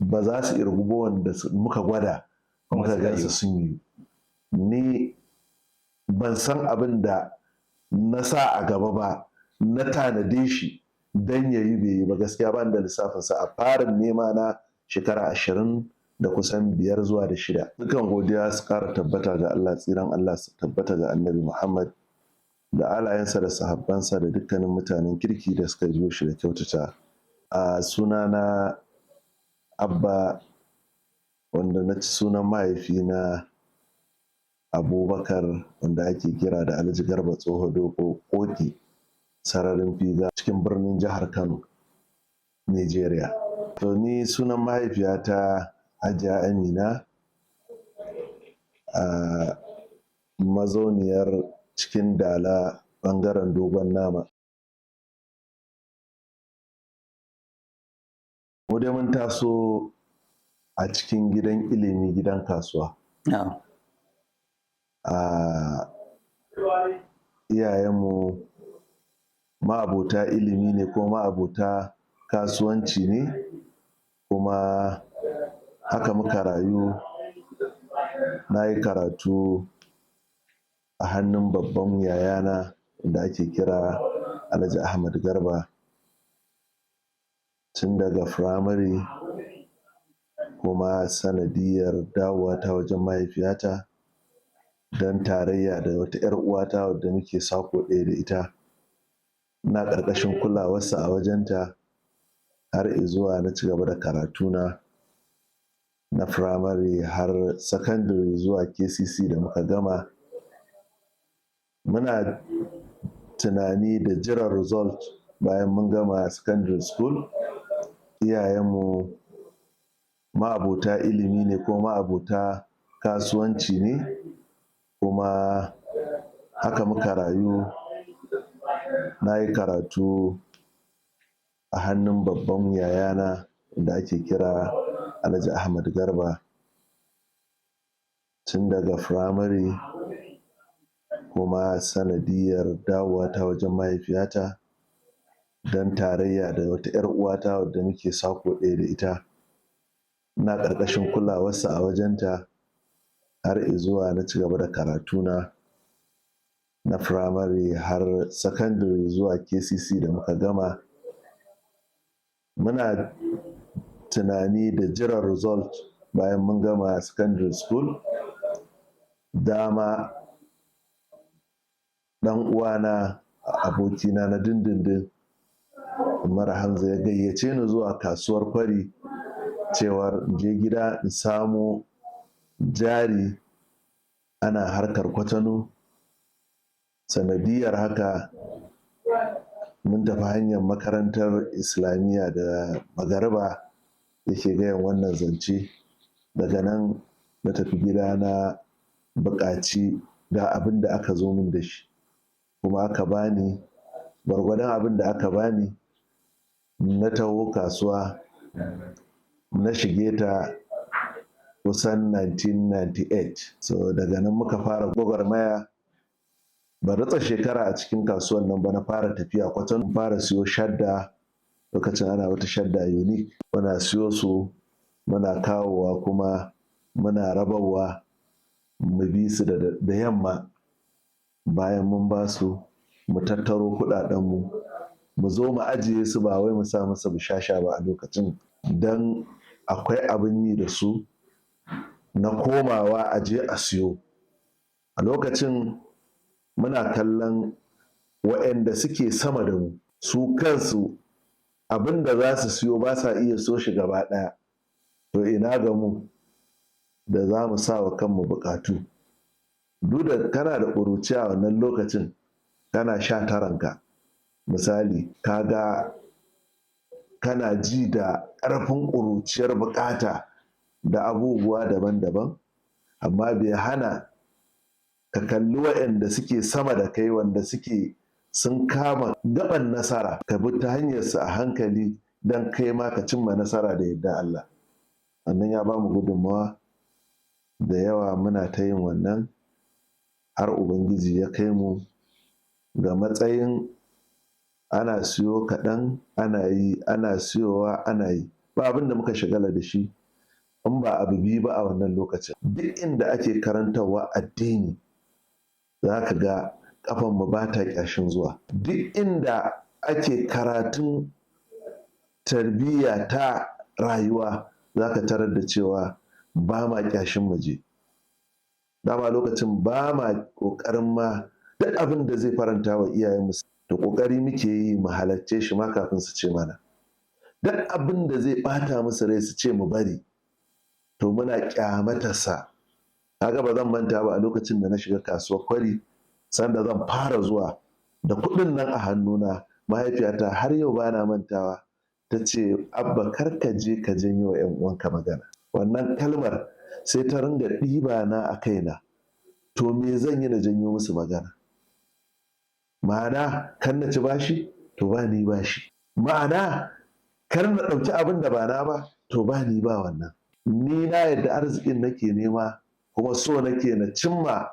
Ba za su irgu ba wanda muka gwada muka gansu sun yi. Ni ban san abin da na sa a gaba ba, na tanade shi don ya yi, bai yi ba. Gaskiya ba da lissafinsa a farin nema na shekara 20 da kusan 5 zuwa da 6. Dukan godiya su ƙara tabbata ga Allah, tsiran Allah su tabbata ga Annabi Muhammad da alayensa da sahabbansa da dukkanin mutanen kirki da suka biyo shi da kyautata. A sunana Abba, wanda na ci sunan mahaifina Abubakar, wanda ake kira da Alhaji Garba Tsoho Doko Koki, Sararin Figa, cikin birnin jihar Kano, Nigeria. To, ni sunan mahaifiyata Hajiya Amina, a mazauniyar cikin Dala, ɓangaren Dogon Nama. Mu dai mun taso a cikin gidan ilimi, gidan kasuwa. A iyayenmu ma'abota ilimi ne ko ma'abota kasuwanci ne, kuma haka muka rayu. Na yi karatu a hannun babban yayana da ake kira Alhaji Ahmad Garba tun daga firamare, kuma sanadiyar dawowa ta wajen mahaifiyata don tarayya da wata 'yar uwata wadda muke sako ɗaya da ita, ina ƙarƙashin kulawarsa a wajenta har izuwa na ci gaba da karatuna na firamare har sakandare zuwa KCC da muka gama. Muna tunani da jiran result bayan mun gama secondary school. Iyayenmu ma'abota ilimi ne ko ma'abota kasuwanci ne, kuma haka muka rayu. Na yi karatu a hannun babban yayana da ake kira Alhaji Ahmad Garba tun daga firamare, kuma sanadiyar dawowa ta wajen mahaifiyata don tarayya da wata 'yar uwata wadda muke sako ɗaya da ita, ina ƙarƙashin kulawarsa a wajenta har izuwa na ci gaba da karatuna na firamare har sakandare zuwa KCC da muka gama. Muna tunani da jiran result bayan mun gama secondary school. Dama ɗan uwana, abokina na dindindin, Umar Hamza, ya gayyace ni zuwa Kasuwar Kwari cewar in je gida in samo jari, ana harkar Kwatano. Sanadiyar haka mun tafi hanyar makarantar Islamiyya da magariba yake gayan wannan zance. Daga nan na tafi gida na buƙaci ga abin da aka zo min da shi, kuma aka bani gwargwadon abin da aka bani. Na taho kasuwa, na shige ta kusan 1998. So daga nan muka fara gwagwarmaya. Ban ritsa shekara a cikin kasuwan nan ba na fara tafiya Kwatano, fara siyo shadda. Lokacin ana wata shadda Unique, muna siyo su muna kawowa, kuma muna rabarwa, mu bi su da yamma bayan mun ba su, mu tattaro kuɗaɗenmu, mu zo mu ajiye su, ba wai mu sa masa bushasha ba a lokacin, don akwai abin yi da su na komawa a je a siyo. A lokacin muna kallon waɗanda suke sama da mu, su kansu abin da za su siyo ba sa iya so shi gaba ɗaya, to ina ga mu da za mu sa wa kanmu buƙatu? Duk da kana da ƙuruciya wannan lokacin, kana 19nka misali, kaga kana ji da ƙarfin ƙuruciyar buƙata da abubuwa daban-daban, amma bai hana ka kalli waɗanda suke sama da kai, wanda suke sun kama gaban nasara, ka bi ta hanyarsu a hankali don kai ma ka cimma nasara da yadda Allah. Wannan ya ba mu gudunmawa da yawa. Muna ta yin wannan har Ubangiji ya kai mu ga matsayin ana siyo kaɗan, ana yi, ana siyowa, ana yi. Ba abin da muka shagala da shi in ba abu biyu ba a wannan lokacin. Duk inda ake karantarwa addini, za ka ga ƙafanmu ba ta ƙyashin zuwa. Duk inda ake karatun tarbiyya ta rayuwa, za ka tarar da cewa ba ma ƙyashin mu je. Dama lokacin ba ma ƙoƙarin ma duk abin da zai faranta wa iyayenmu, to ƙoƙari muke yi mu halarce shi ma kafin su ce mana. Duk abin da zai ɓata musu rai su ce mu bari, to muna ƙyamatarsa. Kaga ba zan manta ba, a lokacin da na shiga kasuwar Kwari, sanda zan fara zuwa da kuɗin nan a hannuna, mahaifiyata, har yau bana mantawa, ta ce, "Abba, kar ka je ka janyo wa 'yan uwanka magana." Wannan kalmar sai ta ringa ɗiba na a kaina. To me zan yi na janyo musu magana? Ma'ana, kan na ci bashi, to ba ni bashi. Ma'ana, kar na ɗauki abin da ba na ba, to ba ni ba wannan. Ni na yadda arzikin nake nema, kuma so nake na cimma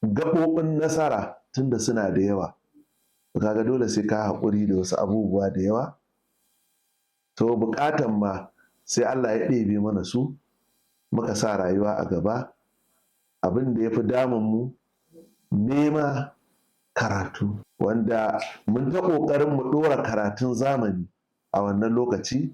gaɓoɓin nasara tunda suna da yawa. Kaga dole sai ka haƙuri da wasu abubuwa da yawa. To buƙatan ma sai Allah ya ɗebe mana su, muka sa rayuwa a gaba. Abin da ya fi damun mu, nema karatu, wanda mun ta ƙoƙarin mu ɗora karatun zamani a wannan lokaci,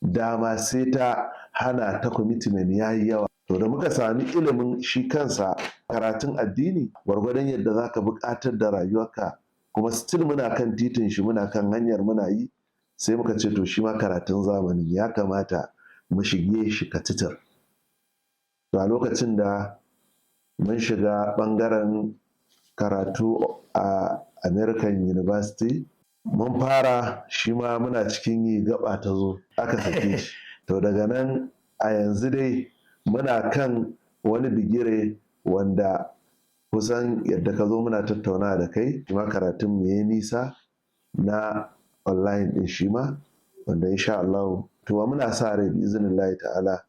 dama sai ta hana ta, commitment ya yi yawa. To da muka sami ilimin shi kansa karatun addini, gwargwadon yadda za ka buƙatar da rayuwarka, kuma still muna kan titin shi, muna kan hanyar muna yi, sai muka ce to shi ma karatun zamani ya kamata mu shige shi katitir. To a lokacin da mun shiga ɓangaren karatu a American University, mun fara shi ma, muna cikin yi, gaba ta zo aka sake shi. To daga nan a yanzu dai muna kan wani bigire wanda kusan yadda ka zo muna tattauna da kai, shi ma karatun mu ya nisa na online din shi ma, wanda insha Allah to muna sa rai, bi iznillahi ta'ala,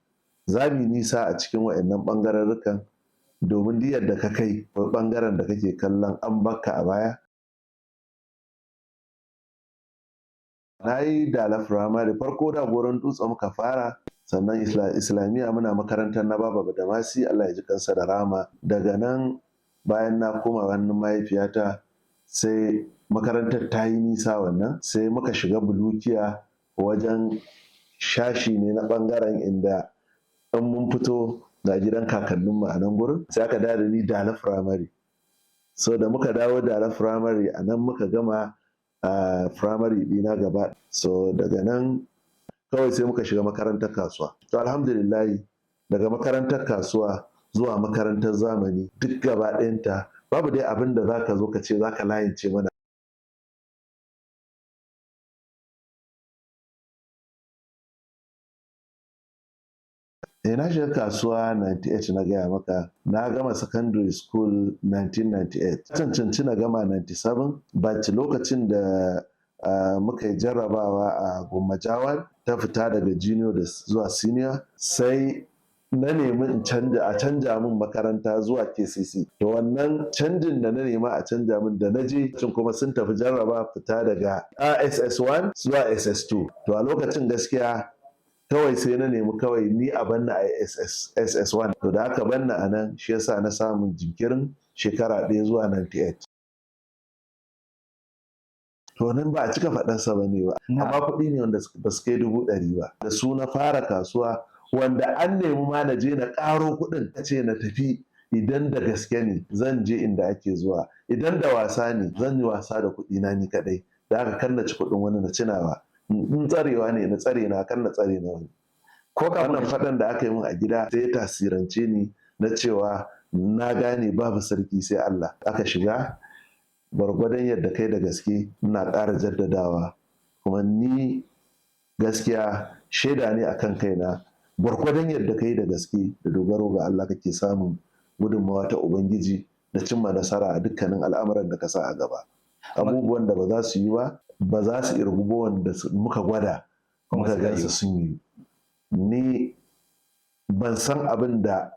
za mu yi nisa a cikin wa'annan ɓangararrukan, domin duk yadda ka kai ɓangaren da kake kallon an bakka a baya. Na yi Dala Firamare farko, da Goron Dutse muka fara, sannan Islamiyya muna makarantar na Baba Badamasi, Allah ya ji kansa da rama. Daga nan, bayan na koma hannun mahaifiyata, sai makarantar ta yi nisa wannan, sai muka shiga Bulukiya, wajen shashi ne na bangaren inda in mun fito ga gidan kakanninmu a nan gurin, sai aka dawo da ni Dala Firamare. So da muka dawo Dala Firamare, a nan muka gama a firamare ɗina gaba. So daga nan kawai sai muka shiga makarantar kasuwa. To alhamdulillahi, daga makarantar kasuwa zuwa makarantar zamani, duk gaba ɗayanta babu dai abin da za ka zo ka ce za ka layince mana. Eh, na shiga kasuwa 98, na gaya maka na gama secondary school 1998. Cancanci na gama 97, but lokacin da muka yi jarrabawa a Gwammajawan ta fita daga junior da zuwa senior, sai na nemi in canja, a canja min makaranta zuwa KCC. To wannan canjin da na nema a canja min, da na je cin kuma sun tafi jarraba fita daga SS1 zuwa SS2. To a lokacin gaskiya kawai sai na nemi kawai ni a banna a SS1. To da aka banna a nan, shi yasa na samun jinkirin shekara 1 zuwa 98. To nan ba a cika faɗansa ba ne ba, amma kuɗi ne wanda ba su kai 100,000 ba. Da su na fara kasuwa, wanda an nemi ma na je na ƙaro kuɗin, ta ce na tafi, idan da gaske ne zan je inda ake zuwa, idan da wasa ne zan yi wasa da kuɗi na ni kaɗai. Da aka kan na ci kuɗin wani, na cinawa, in tsarewa ne na tsare na, kan na tsare na wani. Ko kafin Wannan faɗan da aka yi min a gida sai ya tasirance ni na cewa na gane babu sarki sai Allah. Aka shiga gwargwadon yadda kai da gaske, ina ƙara jaddadawa, kuma ni gaskiya shaida ne akan kaina, gwargwadon yadda kai da gaske da dogaro ga Allah, kake samun gudunmawa ta Ubangiji da cimma nasara a dukkanin al'amuran da ka sa a gaba. Abubuwan da ba za su yi ba, ba za su irgu ba, wanda muka gwada Kuma muka suka gansu yiwu. sun yi. Ni ban san abin da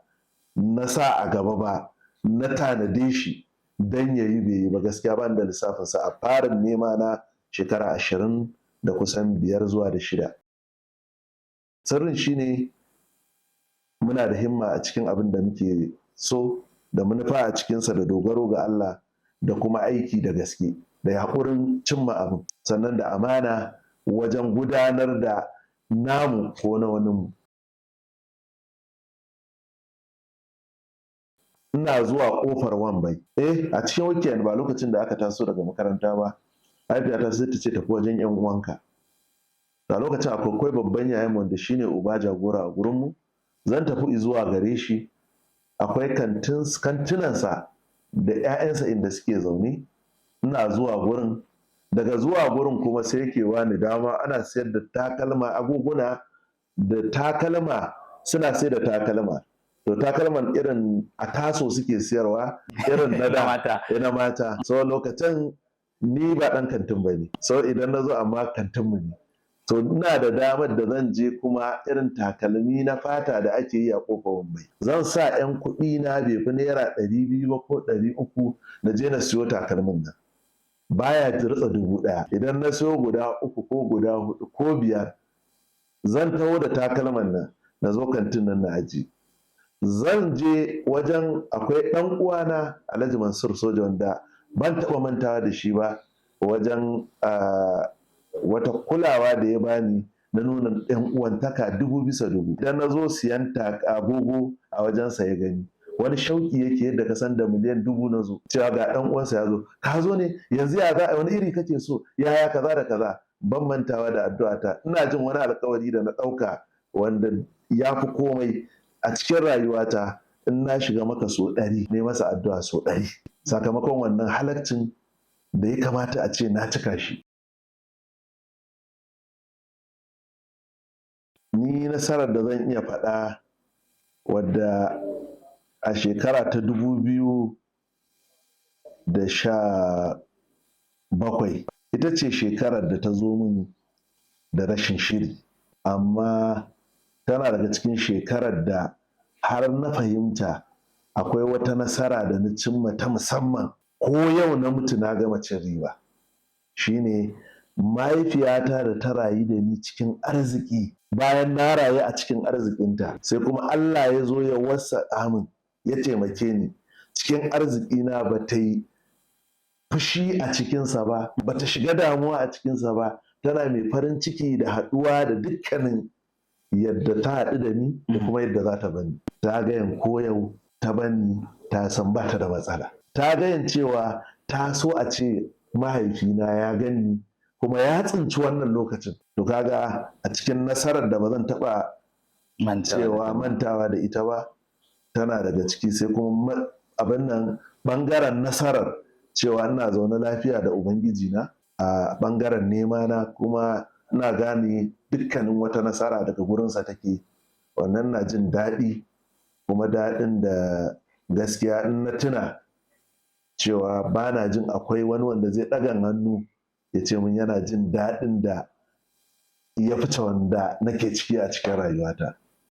na sa a gaba ba, na tanade shi don ya yi, bai yi ba, gaskiya ba ni da lissafinsa a farin nema na shekara 20 da kusan 5 zuwa da 6. Sirrin shine muna da himma a cikin abin da muke so da manufa a cikinsa da dogaro ga Allah da kuma aiki da gaske da haƙurin cimma abin, sannan da amana wajen gudanar da namu ko na waninmu. Ina zuwa ƙofar Wambai. A cikin weekend ba lokacin da aka taso daga makaranta ba, mahaifiyata sai ta ce tafi wajen 'yan uwanka. A lokacin akwai babban yayanmu wanda shine uba jagora a gurinmu. Zan tafi zuwa gare shi. Akwai kantinansa da 'ya'yansa inda suke zaune. Ina zuwa gurin. Daga zuwa gurin kuma sai yake bani dama ana sayar da takalma, agoguna da takalma, suna sayar da takalma. To takalman irin a taso suke siyarwa, irin na da, na mata. So lokacin ni ba ɗan kantin ba ne. So idan na zo amma kantinmu ne. To ina da damar da zan je kuma irin takalmi na fata da ake yi a ƙofar Wambai. Zan sa 'yan kuɗi na bai fi naira 200 ba ko 300 na je na siyo takalmin nan. Baya ritsa 1000. Idan na siyo guda 3 ko guda 4 ko 5, zan taho da takalman nan na zo kantin nan na ajiye. Zan je wajen akwai ɗan uwana Alhaji Mansur Soja wanda ban taɓa mantawa da shi ba wajen wata kulawa da ya bani na nuna ɗan uwantaka 1000 bisa 1000. Idan na zo siyan agogo a wajensa ya gani. Wani shauki yake yadda ka san da miliyan 1000 na zo. Cewa ga ɗan uwansa ya zo. Ka zo ne yanzu ya za wani iri kake so? Yaya kaza da kaza. Ban mantawa da addu'ata. Ina jin wani alƙawari da na ɗauka wanda ya fi komai a cikin rayuwata. In na shiga maka so 100, ne masa addu'a so 100. Sakamakon wannan halaccin da ya kamata a ce na cika shi. Ni nasarar da zan iya faɗa wadda a shekara ta 2017 ita ce shekarar da ta zo min da rashin shiri, amma tana daga cikin shekarar da har na fahimta akwai wata nasara da na cimma ta musamman ko yau na mutu na gama cin riba. Shine mahaifiyata da ta rayu da ni cikin arziki, bayan na rayu a cikin arzikinta, sai kuma Allah ya zo ya wasa min, ya taimake ni cikin arzikina, ba ta yi fushi a cikinsa ba, ba ta shiga damuwa a cikinsa ba, tana mai farin ciki da haɗuwa da dukkanin yadda ta haɗu da ni da kuma yadda za ta bani. Ta gayan koyau ta bani, ta san ba ta da matsala. Ta gayan cewa ta so a ce mahaifina ya ganni kuma ya tsinci wannan lokacin. To kaga a cikin nasarar da ba zan taɓa cewa mantawa da ita ba, tana daga ciki. Sai kuma abin nan ɓangaren nasarar cewa ina zaune lafiya da Ubangiji na a ɓangaren nema na, kuma ina gane dukkanin wata nasara daga gurinsa take. Wannan na jin daɗi, kuma daɗin da gaskiya in na tuna cewa ba na jin akwai wani wanda zai ɗagan hannu ya ce min yana jin daɗin da ya fice wanda nake ciki a cikin rayuwata.